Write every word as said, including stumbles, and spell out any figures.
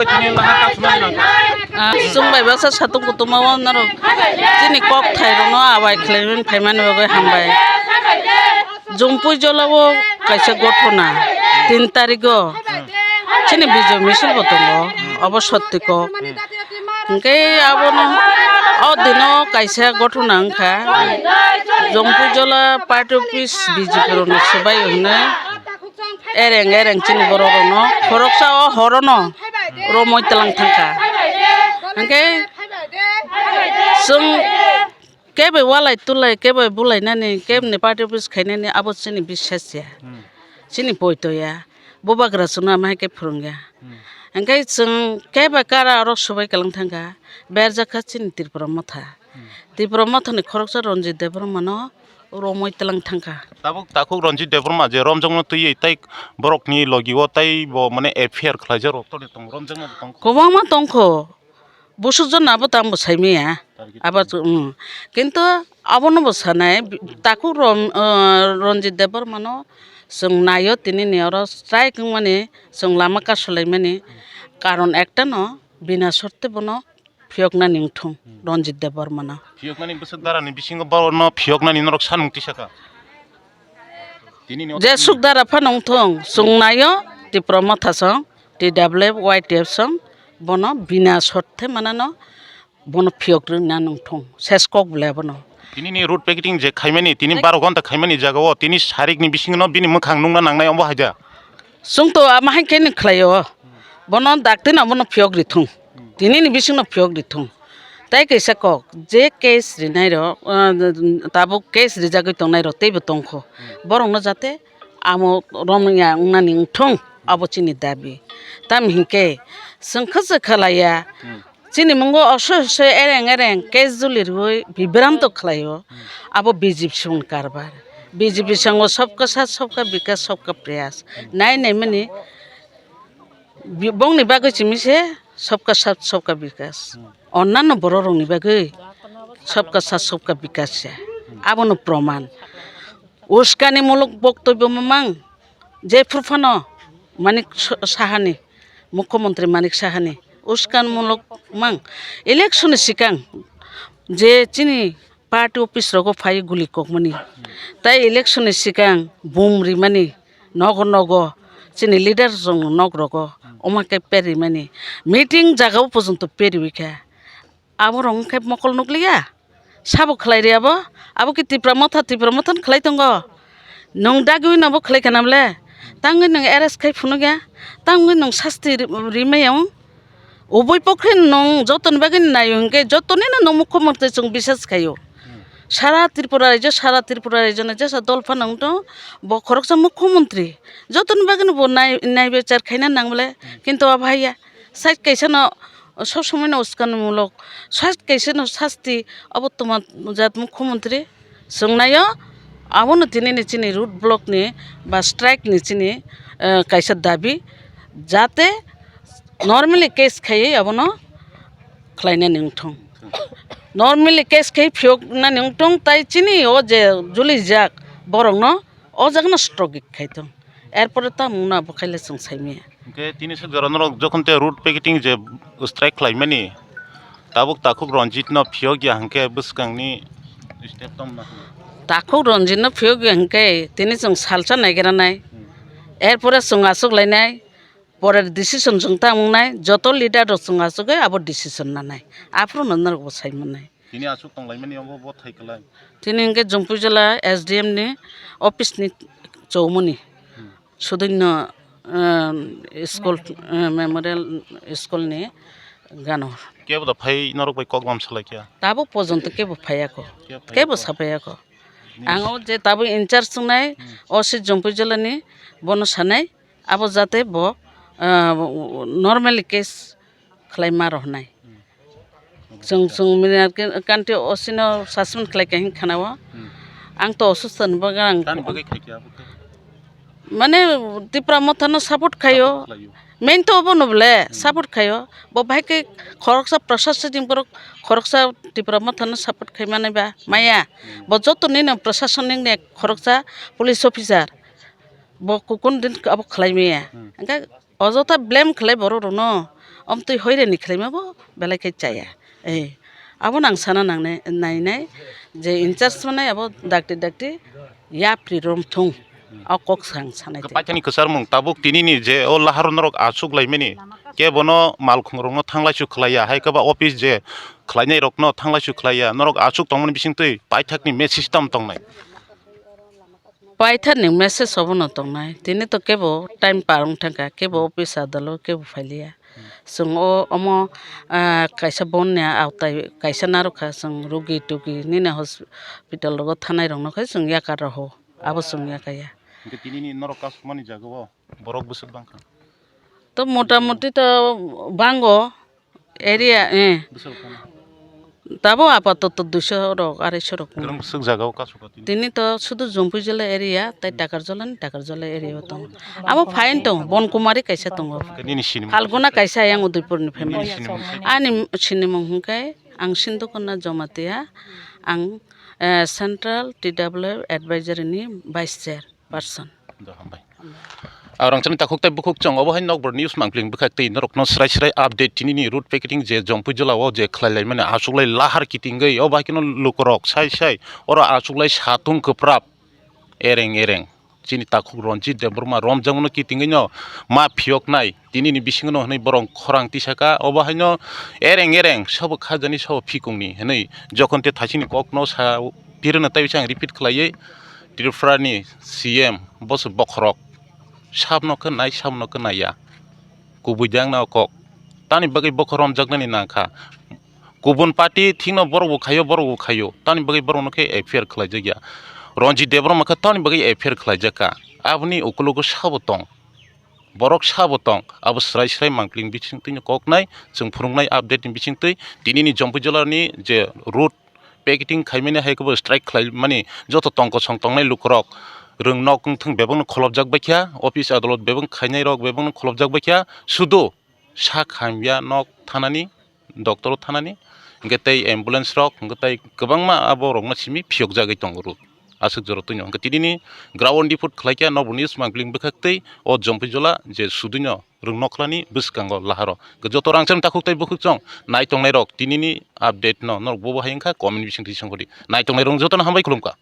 Ah, chwng bai baksa satung kutung ma o norok chini kok thai rok no abai khlai mani phai mani bagwi hambai. Jumpui Jola o kaisa gothona tin tarik o chini Bijoy Misil bo tongo, obo sotti kok. Hwnkhe abono o dino kaisa gothona wngkha, Jumpui Jola party office B J P rokni swbai hwnwi. Ereng ereng chini borok rokno khoroksa o horono romwi tlang thangkha. Hwnkhe chwng kebai walai tulai kebai bulainani kebni party office khainani abo chini biswas ya. Hmm. Chini poito ya. Bubagra chwngno ama hai khe phwrwng ya. Hmm. Hwnkhe chwng kebai kara oro swbai kwlang thangkha. Berjak kha chini Tripura motha. Tripura mothani khoroksa Ranjit Debbarmano romwi tlang thangkha. Tabuk takhuk Ranjit Debbarma je romjakno twiwi tei borokni logi o tei bo mane F I R khlaijak rok toni tongo, romjakno bo tongkho. Kwbangma tongkho, busuk jona abo tamo saimaya. Target abo tong. Chu, um. Kintu abono bo sanai, takhuk rom-, uh, Ranjit Debbarmano chwng naio, tini ni oro strike wngmani, chwng lama kasulaimani karon ekta no, bina sorte bono phiyoknani wngthung. Hmm. Ranjit Debbarmano. Phiyoknani bwswk darani bisingo bono phiyoknani norok sanmung tisakha. Tini ni jesuk dara phano wngthung, chwng naio Tipra Motha song, T W F, Y T F song, bono bina sorte manano bono phiyok rwna wngthung, ses kok bwlai abono. Tini ni road picketing je khaimani, tini baro ghonta khaimani jaga o, tini sarikni bisingo no bini mwkhang nungna nangnai ombo haida. Chwng to ama hai khe ni khlaio. Bono dakti no bono phiyok rithung. Tini ni bising no phiyok rithung. Tai kaisa kok, je case rinai rok, ah, tabuk case rijagwi tongnai rok teibo tongkho. Borok no jate amo romya wngnani wngthung, abo chini dabi. Tam hinkhe chwng khe se khlaiya. Chini mungo osoi osoi ereng ereng case juli rwui bibranto khlaio. Abo B J P songni karbar. B J P songo sabka sath, sabka bikas, sabka prayas. Nai nai mani bi-, bongni bagwi simi se sabka sath, sabka bikas. Onnano borok rokni bagwi sabka sath, sabka bikas se. Abono proman. Uskani muluk boktobyo mamang, jephru phano Manik Sa-, Sahani, Mukhyamantri Manik Sahani, uskan muluk mang, election ni sikang je chini party office rogo phai guli kokmani, tai election ni sikang bum rimani, nogo nogo chini leader rok nok rogo oma khe perimani, meeting jaga o porjonto periwi kha. Aborok wngkhe mokol nukliya? Sabo khlai rwya bo? Abo khe Tipra Motha, Tipra Motha no khlai tongo? Nwng dagwi no bo khlai khana bole? Tangwi nwng arrest khai phunukya? Tangwi nwng sasti ri-, rimai ya wng? Ubui pokhe nwng jotoni bagwi naio hwnkhe jotoni no nwng mukhyamantri chwng bisas khaio. Sara Tripura rajyo, sara Tripura rajyo no jesa dol phano wng tong, bo khoroksa mukhyamantri. Jotoni bagwi no bo nai-, naibe char khaina nang bole? Kintu abo haiya. Side kaisa no sob somoi no uskanmulok, side kaisa no sasti, abo tongma jat mukhyamantri chwng naio, abono tini ni chini road block ni ba strike ni chini, eh, kaisa dabi, jate normally case khaiwi abono khlainani wngthung. Normally case khai phiyoknani wngthung, tai chini o je julijak borokno o jagano strogik khai thung. Erpore tamo wngna bo khaile chwng saimaya. Hwnkhe tini suk jora norok jokhon te road picketing je strike khlaimani, tabuk takhuk Ranjit no phiyok ya hwnkhe bwskangni step tongma? Takhuk Ranjit no phiyok ya hwnkhe tini chwng salsa naigra nai. Hmm. Erpore chwng achuk lainai, pore decision chwng tamo wngnai, joto leader rok chwng achugwi abo decision nanai. Aphuru no norok bo sai mannai. Tini aswk tonglaimani obo bo thai kwlai. Tini hwnkhe Jumpuijala S D M ni office ni chowmani. Hmm. Sudinno, um, school, um, memorial school ni gano. Kebo da phai norok bai kok bam salai kya? Tabuk porjonto kebo phaiya ko. Kebo phaiya ko? Kebo saphaiya ko. Ang o je tabuk in charge wngnai, hmm, O C Jumpuijala ni bono sanai, abo jate bo, uh, normally case khlai ma rw hwnai. Hmm. Chwng, chwng mini ar ke, kanti O C no sasman khlai kha hin khana o. Hmm. Ang to osusto ni bagwi ang. Tani bagwi khai kha abo khe? Mane Tipra Motha no support khaio. Support khlaio. Main to obo no bole, hmm, support khaio. Bo bahai khe khoroksa prasasani borok khoroksa Tipra Motha no support khai manai ba maya. Hmm. Bo joto ni no prasasani ne khoroksa police officer. Bo kukun din abo khlai maya. Hmm. Hwnkhe ojota blame khlai borok rok no. Omtwi hoireni khlaima bo belai khe chaya. Eh, abo nang sana nangnai, nainai je in charge manai abo dakti dakti yapri rom thung. O kok sang sanai twi. Paithakni kwcharmung tabuk tinini je o laharo norok achuk laimani kebono malkhung rokno thanglaisu khlaiya, hai khe ba office je khlainai rokno thanglaisu khlaiya, norok achuk tongmani bisingtwi paithakni message tam tongnai. Paitharni message obono tongnai, tini to kebo time par wng thangkha, kebo office adalo kebo phailiya. Chwng o omo, ah, kaisa bonni autai kaisa narwkha, chwng rugi tugi nini hospital rogo thanai rokno khe chwng yakar roho, abo chwng yakaya. Hwnkhe tinini norok kasukmani jagao borok bwswk bangkha? To mota moti to bango area, eh. Bwswk bangkha? Tabo apatoto duiso rok, arai so rok. Kwrwng bwswk jagao kasukha tini? Tini to sudu Jompuijala area, tai Takarjala ni Takarjala area o tongo. Abo phain tongo, Bonkumari kaisa tongo. Hwnkhe nini sinimung? Phalguna kaisa, ayang Udaipur ni family. Nini sinimung? Ani sinimung hwnkhe ang Sindhukona Jomatia, ang, eh, Central T W F Advisory ni Vice Chair person. Do hambai. Ang rang chani takhuk tai bukhuk chwng obo hai nokbar news mangpling bwkhak tei norokno srai srai update tinini road picketing je Jompuijala o je khlai laimani achuklai lahar kitingwi obo hai kheno lukurok sai sai oro achuklai satung kwprap ereng ereng chini takhuk Ranjit Debbarma romjakmano kitingwino ma phiyoknai tinini bisingono hwnwi borok khorang tisaka obo haino ereng ereng sabo khajani sabo phikungni hwnwi jokhon te thaisingni kokno sa pirwno tei ang repeat khlaiwi Tripura ni C M bo se bokhorok sabno khe nai sabno khe naiya kubui de ang na kok tamni bagwi bokhorok romjaknani nangkha kubun party thikno borok bo khaio borok bo khaio tamni bagwi borokno khe F I R khlaijakya Ranjit Debbarma khe tamni bagwi F I R khlaijakha aboni ukologo sabo tong borok sabo tong abo srai srai mangpling bising twi koknai chwng phwrwngnai update ni bising twi tinini Jompuijala ni je road picketing khaimani hai khe bo strike khlaimani joto tong kosong tongnai lukurok rwng nok wngthung bebakno kholopjak baikha, office adolot bebak khainai rok bebakno kholopjak baikha, sudu sak hamya nok thanani, doctor o thanani, hwnkhe tei ambulance rok, hwnkhe tei kwbangma aborokno simi phiyokjagwi tongo rw. Aswk jora twino hwnkhe tinini ground report khlaikha nobo news mangpling bwkhak tei o Jompuijala je suduino rwng nokhlani bwskango laharo. Joto rangchakni takhuk tei bukhuk chwng nai tongnai rok tinini update no norok bobo hai wngkha comment bising twi songkhordi. Nai tongnai rok jotono hambai khulumkha.